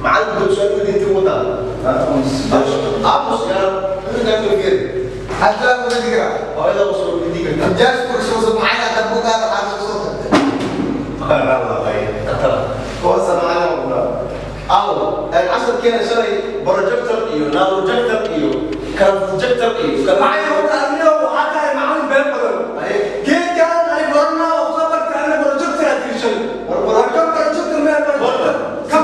Macalinku su'aal weydiintii ugu taa. Aamus yaa Hal su'aal ma weydiin karaa? Hooyada soo weydiin kartaa. Jaas kursi macalin hadda buugaada waxaa soo tagtay. Aw, casharkeena shalay projector iyo projector iyo projector iyo Macallin, horta adiga waxaa tahay macallin been badan. Geedkan ay baranaa oo soo bartay ana projector aad tirshay. War kan projector ma projector. Kan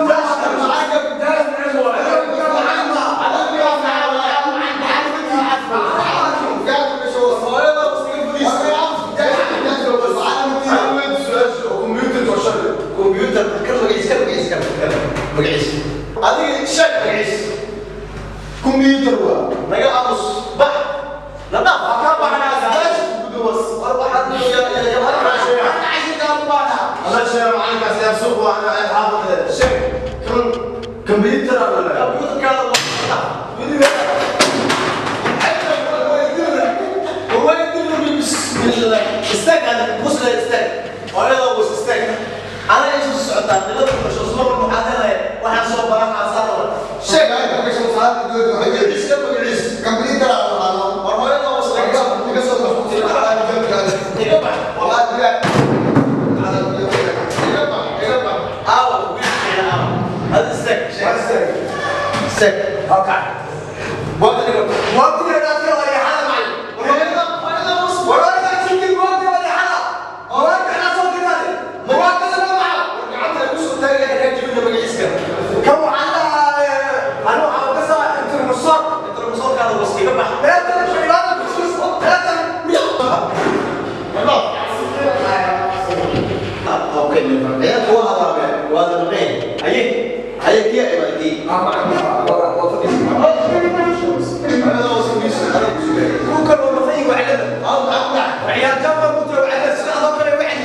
computer kan magaciis, kan magaciis, kan magaciis, adiga sheeg magaciis. Computer waa. Naga aamus, bax, na dhaaf. Ka baxnaa. War waxaad computerkaada istaag, adig musla istaag, hooyada was istaag. Ana isu socotaa nilada gasho soo waxaad leedahay waxaan soo baranaa saarwa. Sheeg magaciis, ka magaciis. Computer aa la War hooyada was iga soo iga bax. Aawa wiilkeena, aawa hada istaag, sheeg, istaag. Halkan. Waqtiga dhaafay waa yaxada macallin. Hooyada, hooyada was. Wararka chicken waqtiga waa yaxada. Wararka ana soo diray. Wararka la maca. Gacanta ku soo taagaya ka jibina magaciiska. Kan waxaan dhahaa anu waxaan ka saa inta musor. Inta musoorkaada was iga bax. Beertan xildhibaanka kusuus. Beertan. Okay, ciyaarta waa halaabeen, waa la maqeen. Haye, haye, kiya imaadii. Hooyada was fadhiis, adag ku sugay. Kukan oo maqay wacdada. Aaw, maxaa ku dhacay? Ciyaar jamba ku jiro wacdada sida adoo kale wacdi.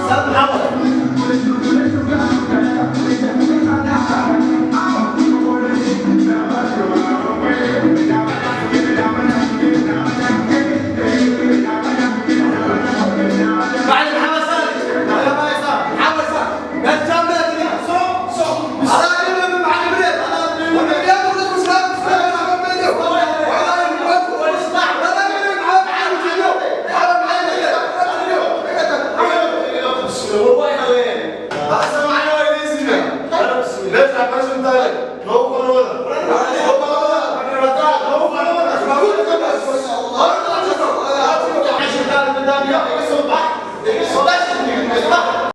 Saad maxaa wada? Macallin Maxamed Saad. Maxamed Saad. Meel jamba tiri. Soo soo. Adaa ilmi macallin. War waa inaween.